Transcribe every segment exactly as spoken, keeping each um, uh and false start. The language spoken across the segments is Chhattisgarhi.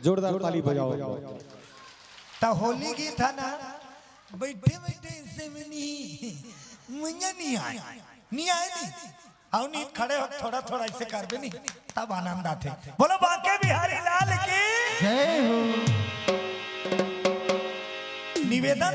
जोरदार ताली बजाओ। त होली गीत हे ना, बइठे बइठे अइसे में नहीं, मजा नहीं आय, नहीं आय नहीं। अउ नहीं, खड़े हो, थोड़ा थोड़ा अइसे करबे नहीं, तब आनंद आथे। बोलो बांके बिहारी लाल की। जय हो। निवेदन,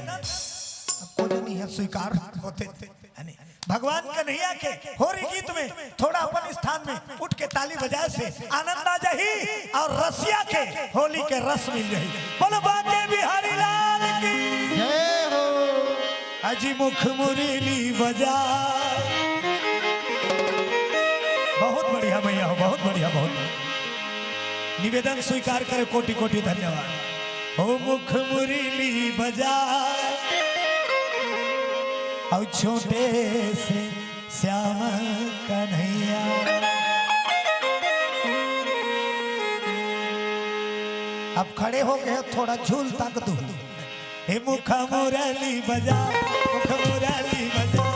अब को जनी हे स्वीकार होथे, हे नहीं? भगवान कन्हैया के होरी गीत में थोड़ा अपन स्थान में उठ के ताली बजाए से आनंद आ जाही अउ रसिया के होली के रस मिल जाही। बोलो बांके बिहारी लाल की। जय हो। अजी मुख मुरली बजा। बहुत बढ़िया भैया हो, बहुत बढ़िया, बहुत बढ़िया। निवेदन स्वीकार करे, कोटि कोटि धन्यवाद। हो मुख मुरली बजा, अउ छोटे से श्याम कन्हैया। अब खड़े हो गए, थोड़ा झूल तक दू। हे मुख मुरली बजा, मुख मुरली बजा।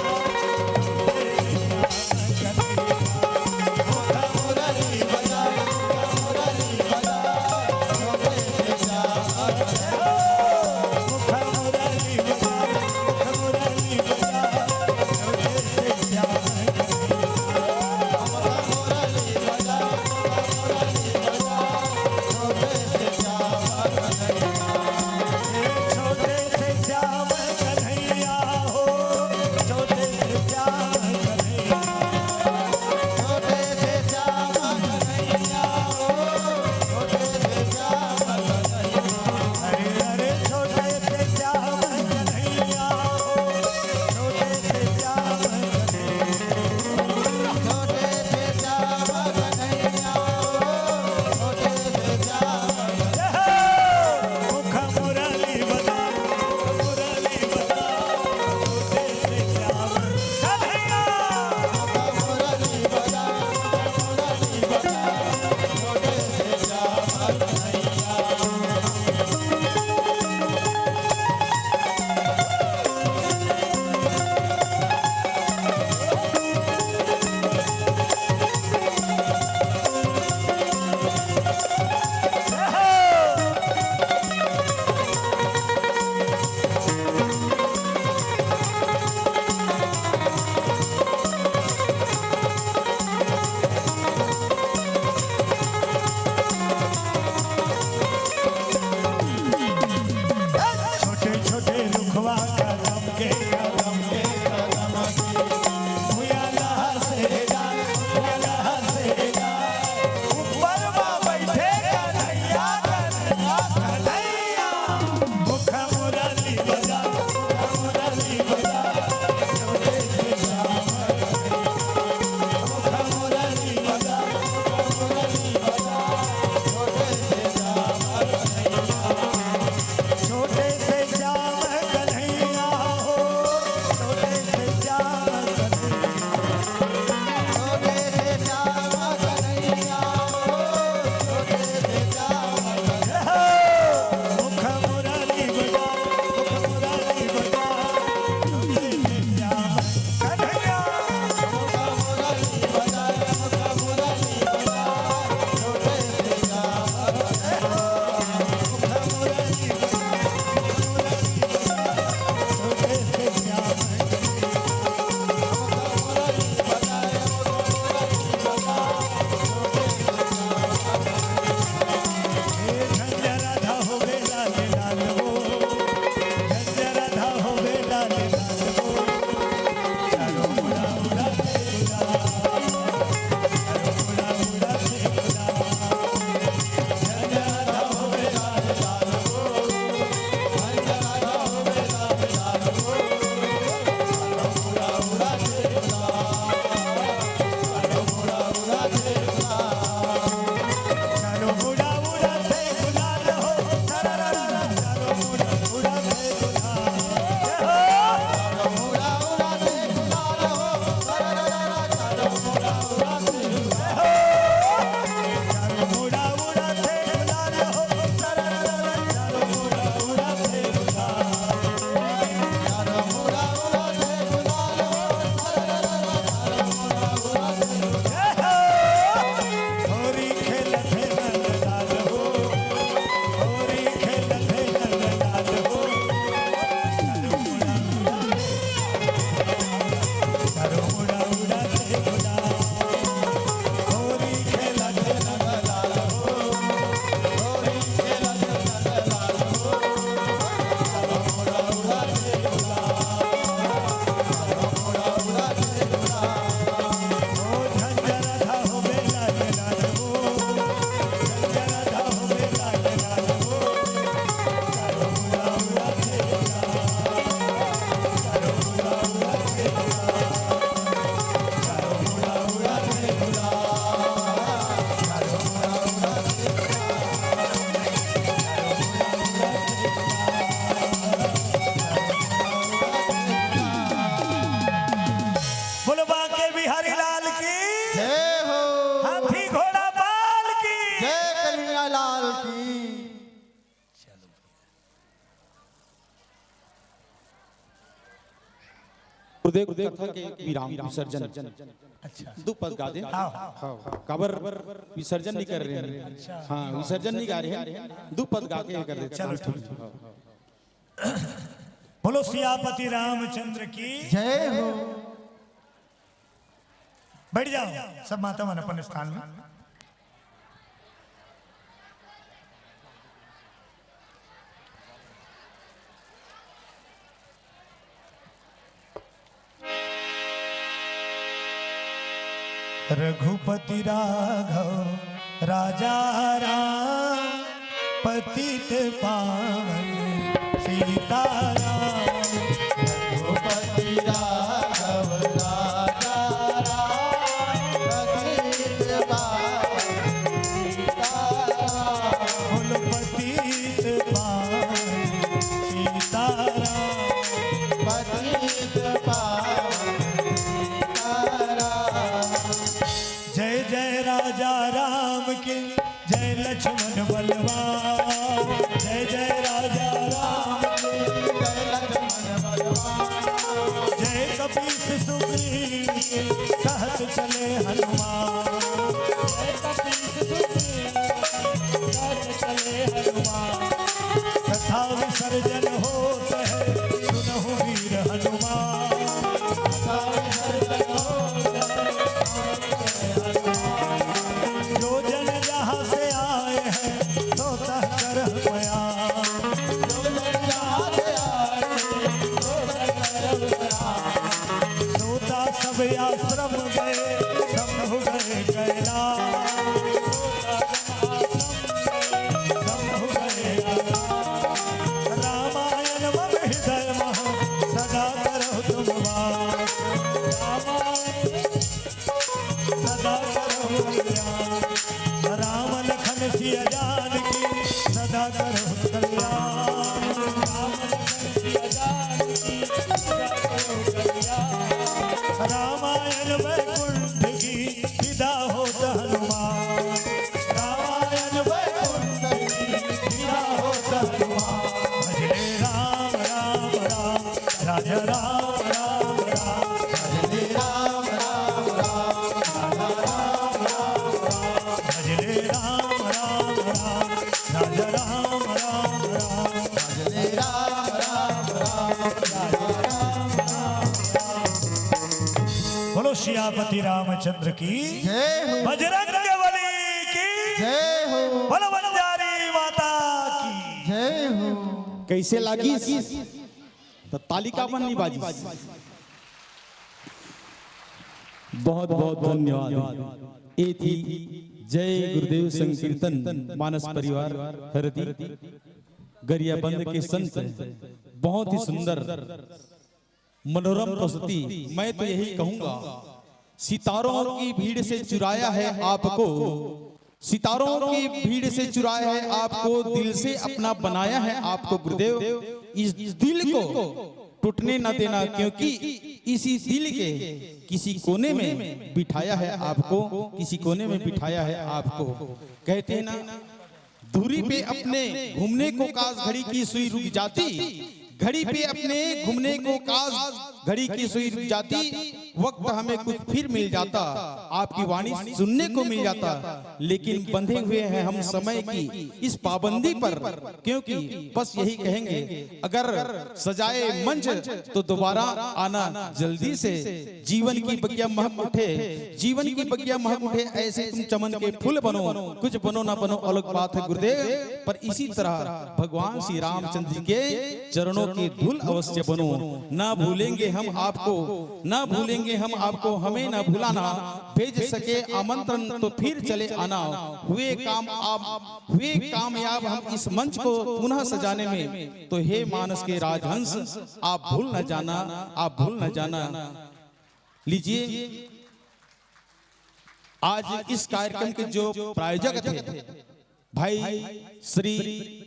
गुरुदेव कथा के विराम, विसर्जन। अच्छा। दू पद गा दे। हाँ। हाँ, काबर विसर्जन नहीं कर रहे हैं। अच्छा। हाँ, विसर्जन नहीं गा रहे हैं, दू पद गा के कर देते हैं। चलो, ठीक। बोलो सियापति रामचंद्र की। जय हो। बैठ जाओ सब माता मन अपन स्थान में। रघुपति राघव राजा राम, पतित पावन सीताराम। रघुपति राघव राजा राम, पतित पावन सीताराम। बोलो पतित पावन सीताराम। पतित पावन सीताराम। जय जय राजा राम की, जय लक्ष्मण बलवान। जय जय राजा राम की, जय लक्ष्मण बलवान। जय कपीस सुग्रीव की, कहत चले हनुमान। जय कपीस सुग्रीव की, कहत चले हनुमान। कथा विसर्जन होत है, सुनहु वीर हनुमान। कथा विसर्जन होत है, सुनहु वीर हनुमान। जो जन जहाँ से आए हैं, तो तह कर पया। जो जन जहाँ से आए हैं, तो तह कर पया। सोता सब आश्रम गए, शंभु गए कैलाश। रामायण मम हृदय मह सदा करहु तुम वास। रामायण सदा करहु कल्याण। राम लखन सिया जानकी सदा करहु कल्याण। राम लखन सिया जानकी सदा करहु कल्याण। रामायण वैकुंठ की विदा होत हनुमान। रामायण वैकुंठ की विदा होत हनुमान। भजले राम राम राम, राजा राम राम राम। भजले राम राम राम, राजा राम राम राम। भजले राम राम राम, राजा राम राम राम। भजले राम राम राम, राजा राम राम राम। बोलो सियापति रामचंद्र की। जय हो। बजरंग बली की। जय हो। बोलो बंजारी माता की। जय हो। कैसे लागिस? त ताली काबर नइ बाजिस? बहुत बहुत धन्यवाद। ए थी जय गुरुदेव संकीर्तन मानस परिवार हरदी गरियाबंद के संत, बहुत ही सुंदर मनोरम प्रस्तुति। मैं तो यही कहूंगा, सितारों की भीड़ से चुराया है आपको, सितारों की भीड़ से चुराया है आपको, दिल से अपना बनाया है आपको गुरुदेव। इस दिल को टूटने न देना, क्योंकि इसी दिल के किसी कोने में बिठाया है आपको, किसी कोने में बिठाया है आपको। कहते हैं ना, धुरी पे अपने घूमने को काश घड़ी की सुई रुक जाती, घड़ी पे अपने घूमने को काश घड़ी की सुई रुक जाती, वक्त हमें कुछ फिर मिल जाता, आपकी वाणी सुनने को मिल जाता, लेकिन बंधे हुए हैं हम समय की इस पाबंदी पर, क्योंकि बस यही कहेंगे, अगर सजाए मंच तो दोबारा आना जल्दी से। जीवन की बगिया महक उठे, जीवन की बगिया महक उठे, ऐसे तुम चमन के फूल बनो, कुछ बनो ना बनो अलग बात है गुरुदेव, पर इसी तरह भगवान श्री रामचंद्र जी के चरणों की धूल अवश्य बनो। ना भूलेंगे हम आपको, ना भूलेंगे हम आपको, हमें ना भुलाना। भेज सके आमंत्रण तो फिर चले आना। हुए काम आप, हुए कामयाब हम इस मंच को पुनः सजाने में, तो हे मानस के राजहंस, आप भूल न जाना, आप भूल न जाना। लीजिए, आज इस कार्यक्रम के जो प्रायोजक थे, भाई श्री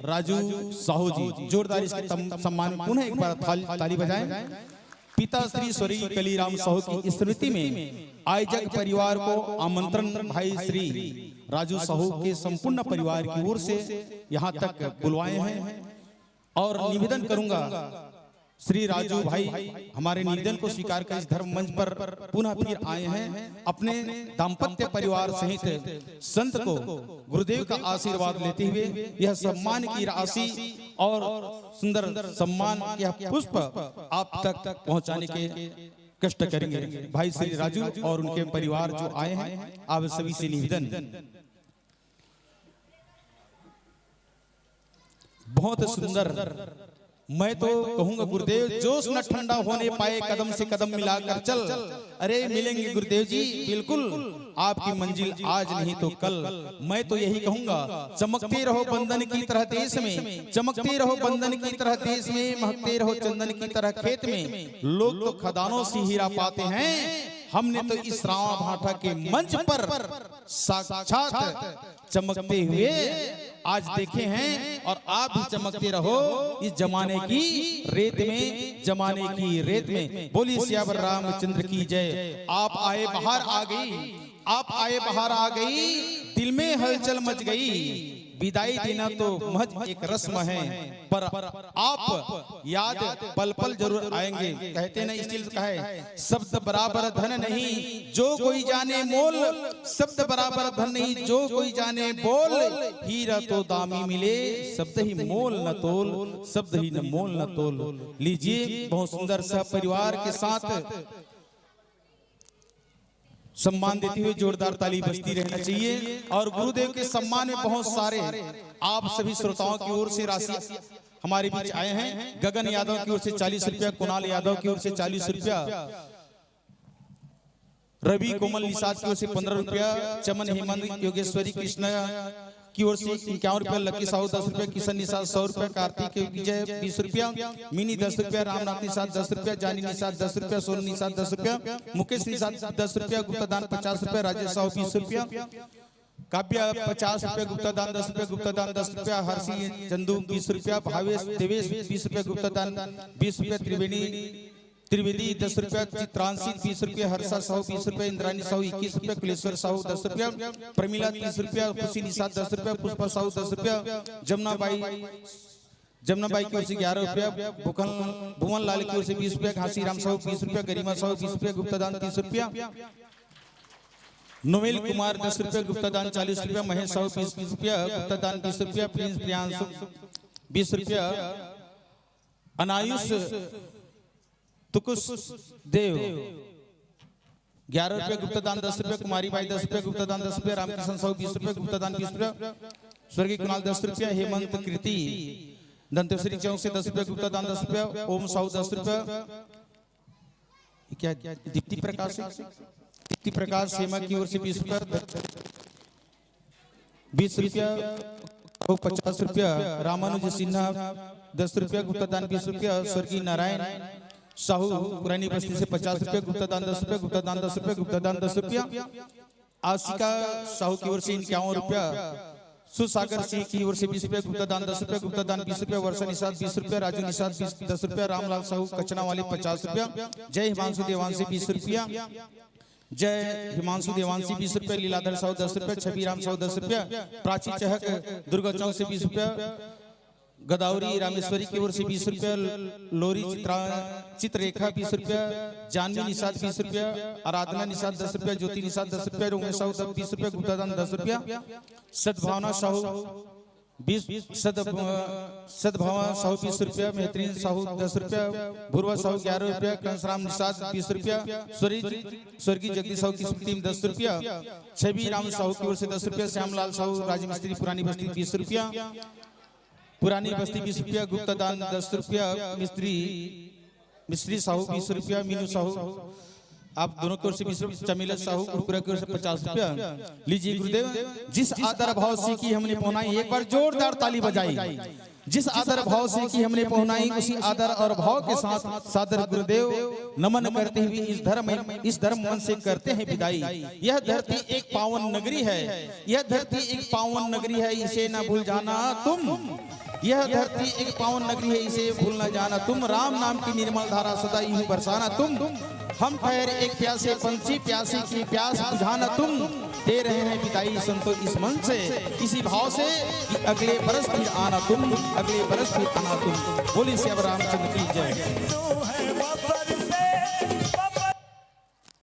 राजू साहू जी, जोरदार इसके तम-, सम्मान में पुनः एक बार थाल-, ताली बजाएं। पिता श्री स्वर्गीय कलीराम साहू की स्मृति में आयोजक परिवार को आमंत्रण भाई श्री राजू साहू के संपूर्ण परिवार की ओर से यहाँ तक बुलवाए हैं और निवेदन करूंगा श्री राजू भाई हमारे निवेदन को स्वीकार कर इस धर्म मंच पर पुनः फिर आए हैं। अपने दाम्पत्य परिवार सहित संत को गुरुदेव का आशीर्वाद लेते हुए यह सम्मान की राशि और सुंदर सम्मान के पुष्प आप तक पहुंचाने के कष्ट करेंगे। भाई श्री राजू और उनके परिवार जो आए हैं, आप सभी से निवेदन। बहुत सुंदर। मैं तो कहूंगा गुरुदेव, जोश न ठंडा होने पाए, कदम से कदम मिलाकर चल। अरे मिलेंगे गुरुदेव जी, बिल्कुल आपकी मंजिल आज नहीं तो कल। मैं तो यही कहूंगा, चमकते रहो बंदन की तरह देश में, चमकते रहो बंदन की तरह देश में, महकते रहो चंदन की तरह खेत में। लोग तो खदानों से हीरा पाते हैं, हमने तो इस रामा भाटा के मंच पर साक्षात चमकते हुए आज देखे हैं और आप भी चमकते रहो इस जमाने की रेत में, जमाने की रेत में। बोलिए सियावर रामचंद्र की जय। आप आए बाहर आ गई, आप आए बाहर आ गई, दिल में हलचल मच गई। विदाई देना तो महज एक रस्म है, पर आप याद पल पल जरूर आएंगे। कहते ना, स्टील का है, शब्द बराबर धन नहीं, जो कोई जाने मोल। शब्द बराबर धन नहीं, जो कोई जाने बोल। हीरा तो दामी मिले, शब्द ही मोल न तोल, शब्द ही न मोल न तोल। लीजिए, बहुत सुंदर सह परिवार के साथ सम्मान देते हुए जोरदार ताली बजती रहना चाहिए। और गुरुदेव के सम्मान में बहुत सारे आप सभी श्रोताओं की ओर से राशि हमारे बीच आए हैं। गगन यादव की ओर से चालीस रुपया, कुणाल यादव की ओर से चालीस रुपया, रवि कोमल निषाद की ओर से पन्द्रह रुपया, चमन हेमंत योगेश्वरी कृष्णा की ओर से इक्यावन रुपया, लकी साहू दस रुपया, किशन निषाद सौ रुपया, कार्तिक विजय बीस रुपया, मिनी दस रुपया, रामनाथ निषाद दस रुपया, जानी निषाद दस रुपया, सोनू निषाद दस रुपया, मुकेश निषाद दस रुपया, गुप्ता दान पचास रुपया, राजेश साहू बीस रुपया, काव्या पचास रुपया, गुप्ता दान दस रुपया, गुप्ता दान दस रुपया, हर्षी चंदू बीस रुपया, भावेश देवेश बीस रुपया, गुप्ता दान बीस रुपया, त्रिवेणी त्रिवेदी दस रुपया, चित्रांशी बीस रुपया, हर्षा साहू बीस रुपया, इंद्राणी साहू इक्कीस रुपया, कुलेश्वर साहू दस रुपया, प्रमिला तीस रुपया, खुशी निषाद दस रुपया, पुष्पा साहू दस रुपया, जमुना बाई जमुना बाई की ओर से ग्यारह रुपया, भूखन भुवन लाल की ओर से बीस रुपया, घासीराम साहू बीस रुपया, गरिमा साहू बीस रुपया, गुप्ता दान तीस रुपया, नोवेल कुमार दस रुपया, गुप्ता दान चालीस रुपया, महेश साहू बीस रुपया, गुप्ता दान बीस रुपया, प्रिंस प्रियांशु बीस रुपया, अनायुष तुकुस देव ग्यारह रुपया, गुप्ता दान दस रुपया, कुमारी बाई दस रुपया, गुप्ता दान दस रुपया, रामकिशन साहू बीस रुपया, गुप्ता दान बीस रुपया, स्वर्गीय कुणाल दस रुपया, हेमंत कृति दंतेश्वरी चौक से दस रुपया, गुप्ता दान दस रुपया, ओम साहू दस रुपया, ये क्या, दीप्ति प्रकाश है? दीप्ति प्रकाश हेमा की ओर से बीस रुपया, बीस रुपया, वो पचास रुपया, रामानुज सिन्हा दस रुपया, गुप्ता दान बीस रुपया, स्वर्गीय नारायण साहू पुरानी बस्ती से पचास रुपया, गुप्ता दान दस रुपया, गुप्ता दान दस रुपया, गुप्ता दान दस रुपया, आशिका साहू की ओर से इक्यावन रुपया, सुसागर सिंह की ओर से बीस रुपया, गुप्ता दान दस रुपया, गुप्ता दान बीस रुपया, वर्षा निषाद बीस रुपया, राजू निषाद बीस दस रुपया, रामलाल साहू कचना वाले पचास रुपया, जय हिमांशु देवांशी बीस रुपया, जय हिमांशु देवांशी बीस रुपया, लीलाधर साहू दस रुपया, छबीराम साहू दस रुपया, प्राची चहक दुर्गा चौक से बीस रुपया, गदावरी रामेश्वरी की ओर से बीस रुपया, लोरी चित्रा चित्ररेखा बीस रुपया, जानवी निषाद बीस रुपया, आराधना निषाद दस रुपया, ज्योति निषाद दस रुपया, रोमेश साहू बीस रुपया, गुप्ता दान दस रुपया, सद्भावना साहू बीस सद सद्भावना साहू बीस रुपया, मेहतरीन साहू दस रुपया, भुरवा साहू ग्यारह रुपया, कंसराम निषाद बीस रुपया, स्वर्गीय स्वर्गीय जगदीश साहू की स्मृति में दस रुपया, छवि राम साहू की ओर से दस रुपया, श्यामलाल साहू राजमिस्त्री पुरानी बस्ती बीस रुपया, पुरानी बस्ती बीस रुपया, गुप्ता दान दस रुपया, मिस्त्री मिस्त्री साहू बीस रुपया, मीनू साहू आप दोनों की ओर से बीस रुपया, चमेला साहू कुरकुरा की ओर से पचास रुपया। लीजिए गुरुदेव, जिस आदर भाव से की हमने पहुनाई, एक बार जोरदार ताली बजाई। जिस आदर भाव से की हमने पहुनाई, उसी आदर और भाव के साथ सादर गुरुदेव नमन करते हुए इस धर्म इस धर्म मंच से करते हैं विदाई। यह धरती एक पावन नगरी है, यह धरती एक पावन नगरी है, इसे न भूल जाना तुम। यह धरती एक पावन नगरी है, इसे भूल न जाना तुम। राम नाम की निर्मल धारा सदा यूं बरसाना तुम। हम ठहरे एक प्यासे पंछी, प्यासे की प्यास बुझाना तुम। दे रहे हैं विदाई संतो इस मंच से, इसी भाव से कि अगले बरस फिर आना तुम, अगले बरस फिर आना तुम। बोलिए सियावर रामचंद्र की